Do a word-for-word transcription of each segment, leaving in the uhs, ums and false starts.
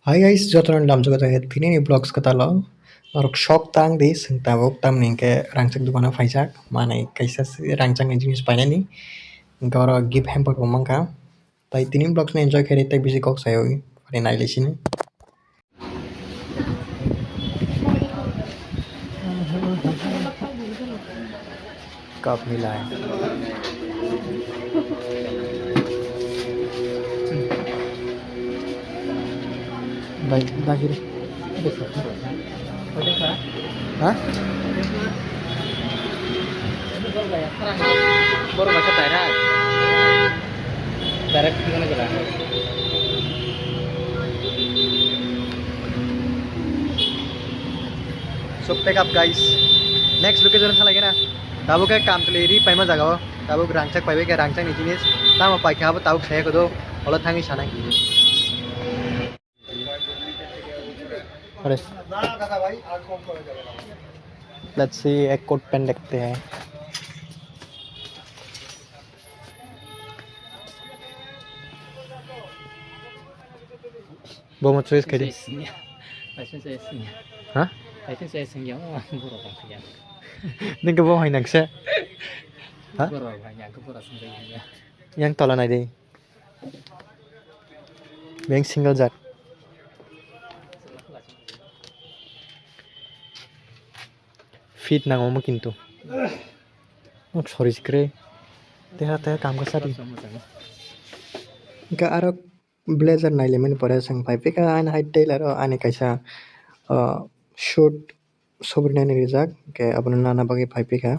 Hi guys, jotono lamjokjak tini ni vlogs kwtalo. Norok sok tang di, swng tabuk, tamni hwnkhe rangchak dukano phaijak, manwi kaisa se rangchakni jinis painani, hwnkhe oro gift hamper bo mankha. Tai tini vlogs no enjoy khaidi, tai bisi kok sayo, ani nailai sini. Cup milai. Bai, dagiri. Ha? Direct. So pack up guys, next location thalai gana. Tabuk khe Kamtli ri paima jaga o, tabuk rangchak paibai khe rangchak ni jinis, tamo paikha abo tabuk saya kodo, olo thangwi sanai. Let's see, ek coat pant dekhte hain. Bo mo choice khaidi. License ya sing ya. Ha? License ya sing ya, oh, borok bang ya. Ningke bo hai nangse. Ha? Borok bang ya, borok sing ya. Yang tola nai dei. Beng single jack. Fit nang omo kintu. Nok sori sikre. Teha teha kam ka sadi. Hingke aro blazer nailaimani pore chwng phai phika ani hai tailor o ani kaisa, ah, suit sobrinani rijak, hingke abono nana bagwi phai phika.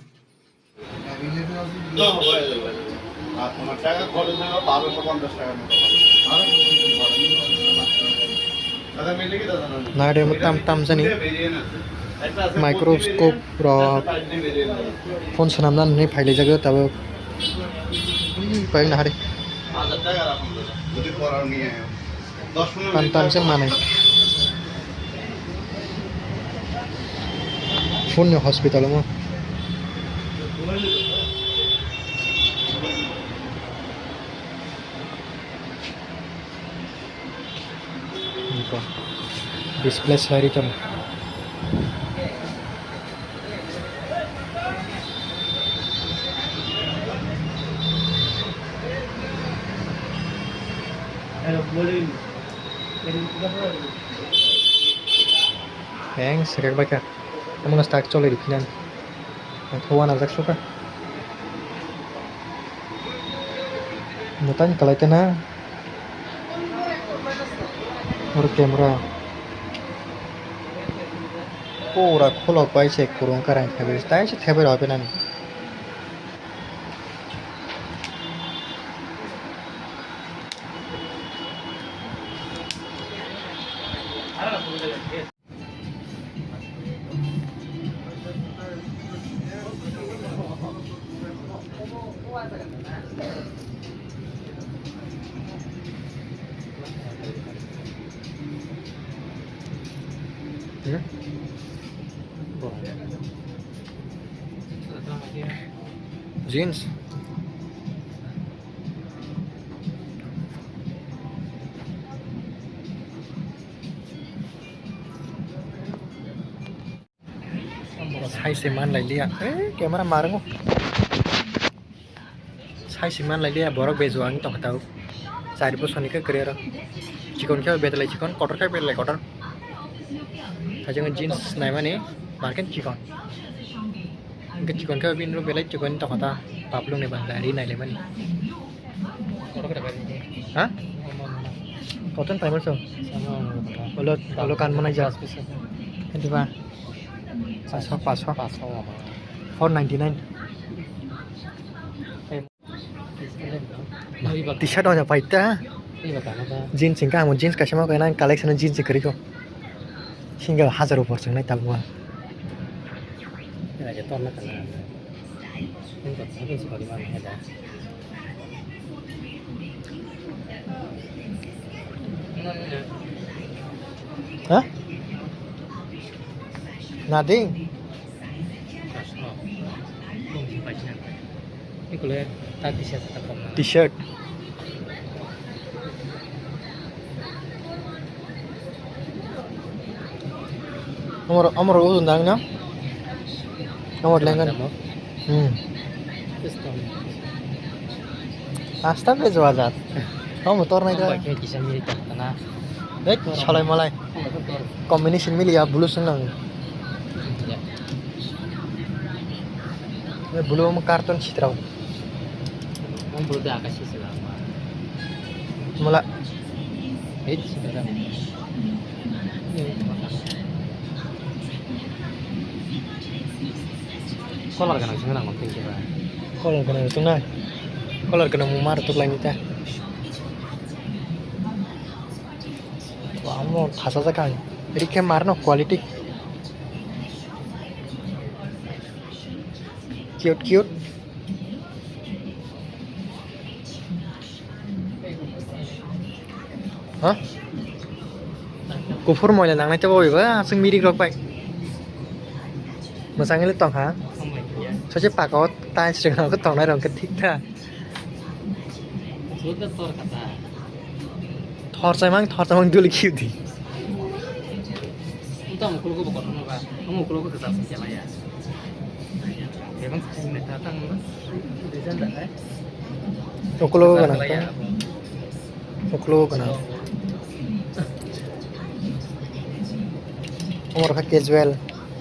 Nai rw tam tam jani microscope rok phone swnamna hinwi phailaijak tabuk. Koi nahari. Tam tam se manwi. Phone ni hospital omo. Display slide itu. Yang serak baca. Kamu nggak start coli di pinan. Yang tua najak suka. Mutan kalau itu na. Oro camera. Pura kholok bai se kurung karang thebai, tai se thebai rw pinani. Hmm? Jeans. Sai se man lai liya. Eh, camera marango. Sai se man lai liya, borok bejo ang tong tau. Char bosor ni khe kwrwi aro. Chikon khe betlai chikon, kotor khe betlai kotor. Hajeng jeans naimani, market chikon. Hingke chikon khe bini belai chikon tong kha ta, paplung ni bangla ri nai le mani. Ha? Koton paimar so? Olo, olo kan manai ja. Diba? Paso, paso. Four ninety nine. T-shirt wngya paita. Jeans hingke ang jeans kaisa ma kaina collection jeans kwrwi kho. Single hajar upor swngnai tabuk. Ha? Nading. T-shirt. Amor, amor ulo dang na? Amor lengan. Hmm. Asta bejo ajar. Amor tor nai da. Kisa mili tak na. Dek, salai malai. Combination mili ya, blue sing nang. Ya. Blue mo carton sitrao. Mo blue da akasi sila. Mala. Hei, sila. Color gwnang sing nang thank you. Color gwnang tongnai. Color gwnang mo mar tuklai ni ta. Amo thasa jakha. Rikhe marno quality. Cute, cute. Ha? Kuphur moila nangnai tebo iba, aswk mirik rok bai. Mwchangwi le tong ha. Sachi pakao tiles rok tongnai rok khe thik tha. Thor chaimang, thor chaimang dul khiu di. Tamo kulugo bo kotor ba. Tamo kulugo kisa sing chala ya. Bebang sing ne ta tang ba. Design da hai. Ukulo gana. Chala ya. Ukulo gana. Umur kha casual.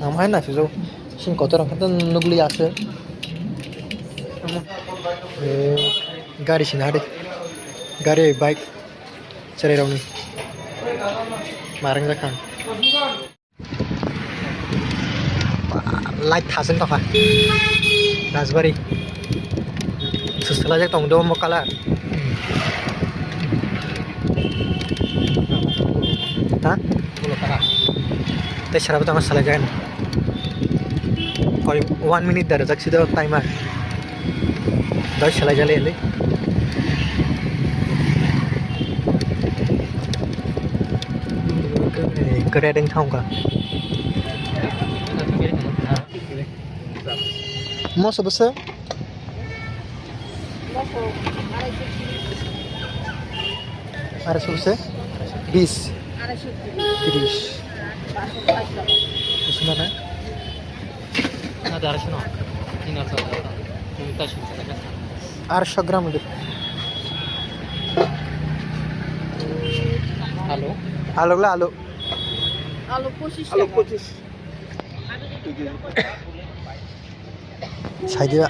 Am hai na sujo. Sing kotor kha tan nugli ase. Eh, gari sina de. Gari bike. Chwrairokni marwng jakha. Light thaswk tongkha. Rajbari. Swswlajak tong do omo colour. Ta? Tei sara bo tongma salai jagani. Koi one minute da rwjak sido timer. Doi salai jale le. Kere ding thong ka. Moso bwswk? Araiso bwswk? Bis. Tiris. Bwswk na? Arso gram de. Alo. Alo la alo. Alo pochis. Alo pochis. Sai diba.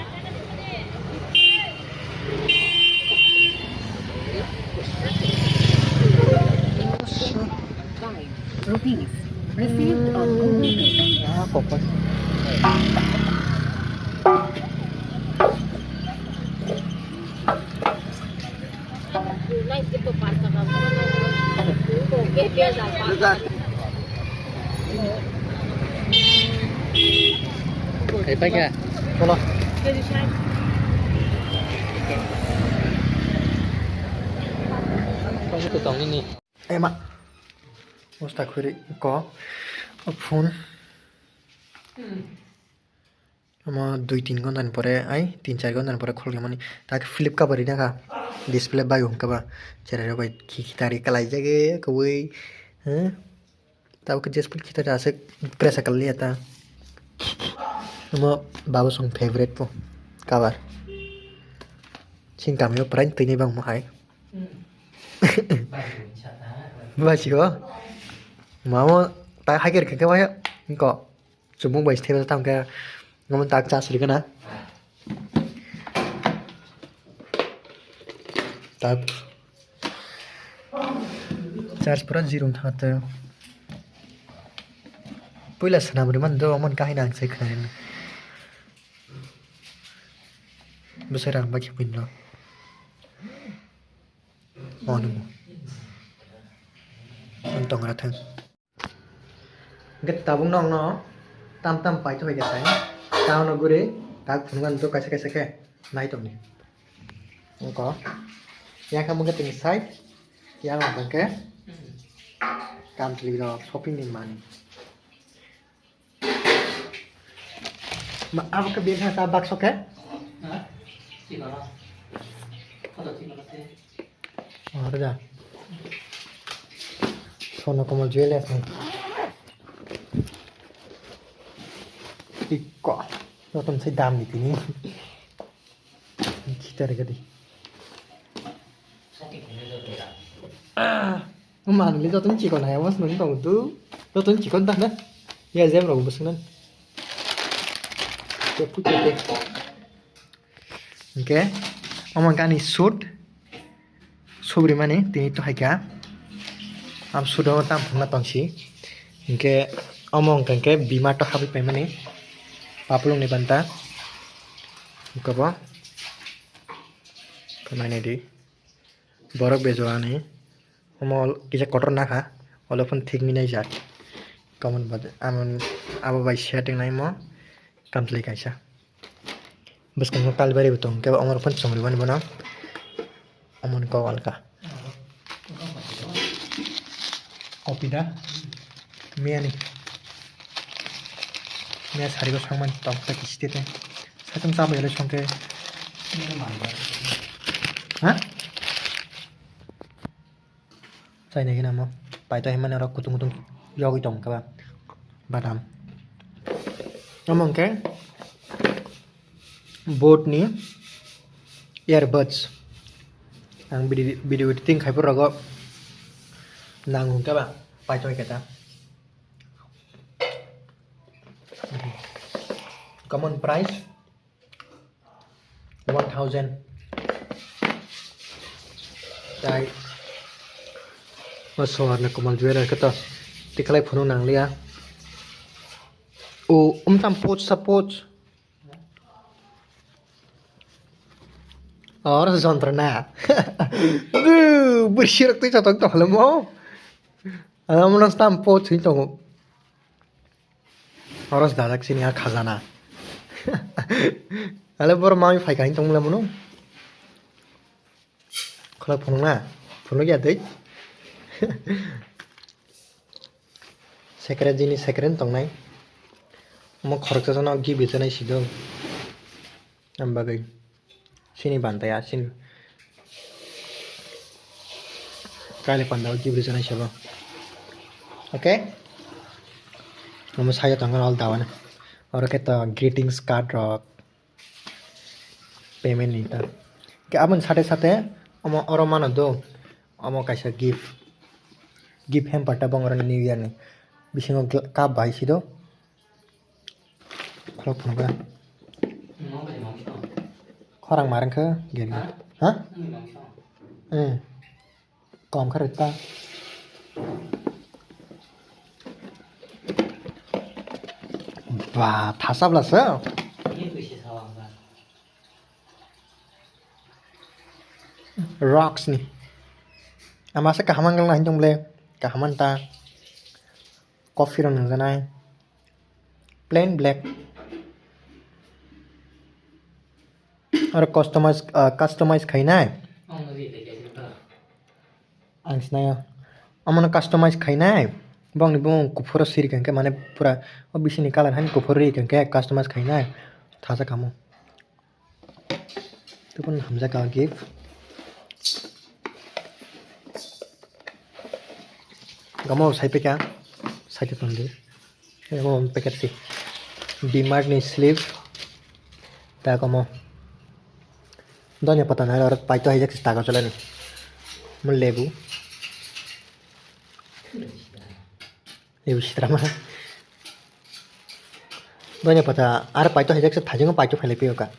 Rupees received on Google Pay. Ah, kok. Kai paikha? Cholo. Tong nini. Ema. Usta khuri ko. Phone. Omo dui tin ghonta ni pore, ai tin char ghonta ni pore khulukmani. Tak flip cover rina kha. Display bai hwnkhe ba. Cherai rok bai khi khi tari kalai jagwi kwbwi. Huh? Tabuk khe jesphul khita aswk pressure kwlaiya ta. Omo babosong favorite bo cover. Chini kamio prai twini bangma hai. Bachio. Mamo ta hai khe khe waya. Ko. Chumung bai step tang khe. Ngam tak cha sri kana. Tak. Charge pura zero thang ta. Puila sanam ri man do, man kahai nang sai khnai. Bwsai rang ba khe pin lo. Oh, nung. Ang tong ra thang. Hwnkhe tabuk nokno tam tam paithabaikha sai. Taono guri tak phunuknani to kaisa kaisa khe nai tongdi. Wngkha. Yang khe mungkhe tini side, yang hwnkhe kam chwlwi rok shopping ni manwi. Ma, abo khe bini sa bakso khe? Ha? Chikon. Koto chikon se. Oh, ada. Sono Kamal Jewellers ni. Iko. Joto ni sai dam ni tini. Khitar gadi. Ah, manwi le joto ni chikon hai mas nung tong tu. Joto ni chikon ta na. Ya, jem rok bwswk nan. Ke puto ke. Hingke omo hingke ani suit, subrimani tini to haikha. Am suit o tam phungna tongsi. Hingke omo hingke hingke bima to habwi paimani. Papulung ni banta. Hingke bo. Khe nainai di. Borok bejorani. Omo kisa kotor nakha. Olo phano thik ni naijak. Common bade. Amon abo bai setting naimo. Kamchwlwi kaisa. Bwskango kalbari bo tong khe omo rok phano chumri mani bono. Omo ni kok alka. Kopi da. Miyani. Miya sari bo sangmani tok ta kisi tete. Satung chabo yale songke. Ha? Chaina gina mo. Paito himani oro kutung kutung yogwi tong khe ba. Badam. Omo hwnkhe Bose ni earbuds. Ang video, video editing khai rogo nango hwnkhe ba paito hai khe ta. Common price one thousand. Tai o sohor ni Komal Jewelers khe to tikhalai phano nangliya. O umtam poch sa poch. Oro jontrona. Bwsirok twi chotok tong hwlamo. Amo no stam poch hin tongo. Oro dajak sini a khajana. Ale boro mami phai kain tongmula mono. Khulak phunukna. Phunuk ya dei. Secret jini secret tongnai. Omo khoroksa jano gift rijana sido. Am bagwi. Sini bantaya, sini. Kaile panda o gift rijana sabo. Okay? Omo saya tongo all dawan. Oro khe to greetings card rok. Payment ni ta. Ke abon sate sate omo oro mano do. Omo kaisa gift. Gift hamper ta bongorani New Year ni. Bisingo gla-, cup bai sido. Khulok phunukha. Khorang marang khe gel gel. Ha? Eh. Kom kha rita. Ba, thasa bla sa. Rocks ni. Ama se kaham angle na hindong ble. Kaham anta. Coffee rok nungjanai. Plain black. Aro customize, ah, customize khainai. Ang sinai o. Omono customize khainai. Bongni bong kuphur siri kangkhe mane pura o bisini colour hani kuphur ri kangkhe customize khainai. Thasa kamo. Tubun hamjak a gift. Gamo sai peka, sai tong di. Emo packet si. Dimart ni sleeve. Ta komo. Donya pata nai aro paito hai jak si tago cholani. Mo lebu. Lebu sitrama. Donya pata aro paito hai jak si thajingo paito phailai pio ka.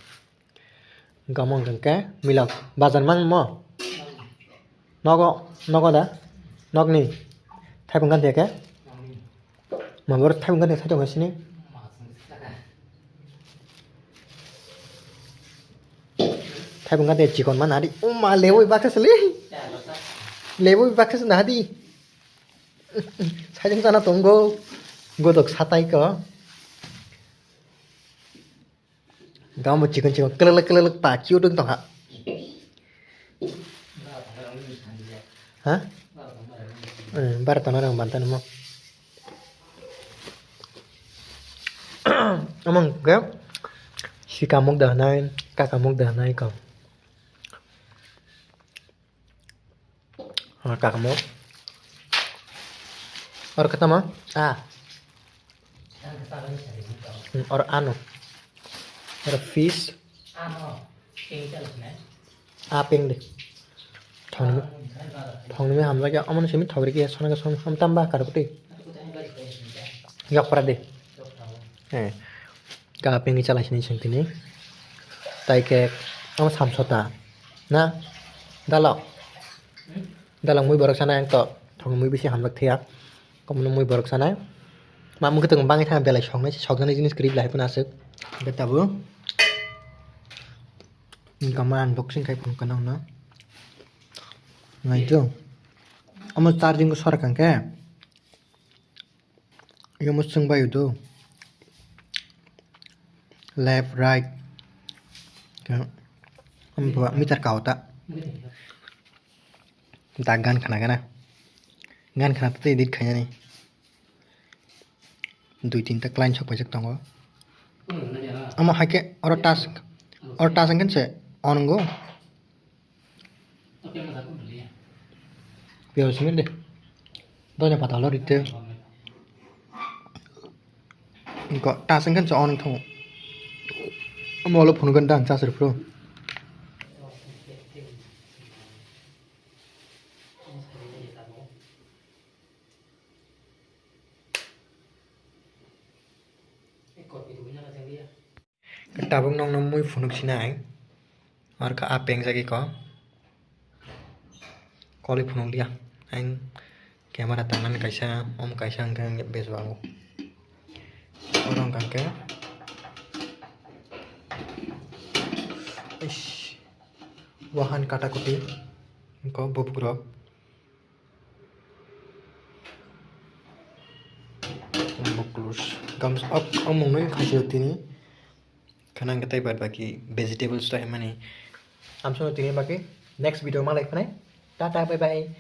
Gamo hwnkhe milok bazar mang mo. Nogo, nogo da? Nokni. Thaibung gante khe? Mabor thaibung gante thai tongo sini. Thaibung gante chikon man adi. Uma lewi bakhe sili. Lewi bakhe sili adi. Sajung sana tongo. Godok satai ko. Gamo chikon chikon kelelek kelelek ta cute wng tongkha. Ha? Eh, bara tongna rang banta nimo. Amang ke sika muk da nai, kaka muk da nai ko. Ah, kakamo. Or katama? Ah. Or ano. Or fish. A peng de. Thongni, thongni hamjak ya, omo simi thogri ke sona ke sona ham tamba karpati. Yok pra de. Eh. Ga pengwi chala sini sing tini. Tai ke, omo samsota. Na? Dalok. Dalok mui borok sana yang to. Thong mui bisi hamjak thaya. Komno mui borok sana. Ma mui keteng bangi thang belai soknai, sokjani jinis kwrwi belai phano aswk. Hwnkhe tabuk. Hwnkhe ma unboxing khai phunukha nokno. Nai to. Omo charging ko sora kangkhe. Yomo swng bai do. Left, right. Ka-, am ba meter ka ota. Da gan khana gana. Gan khana tei edit khainani. Dui tinta client sok paijak tongo. Amo haikhe oro task, oro task hwnkhe se on go. Piyaj simi de. Donya pata lo rite. Ko ta sengkan sa on thong. Amo lo phone kan dan sa sir pro. Tabuk nokno mui phunuk sinai. Ar kha a pengjagwi ko. Koli phunuk dia. Ang camera tangnani kaisa, om kaisa hwnkhe ang bejo ango. Oro hwnkha khe. Ish. Wahan kata kuti. Ko bubuk rok. Bok close. Gam-, ok, omung nui khaisio tini. Khanang khe tei bad baki vegetables to himani. Amsono tini baki next video ma lai phanai. Tata, bye bye.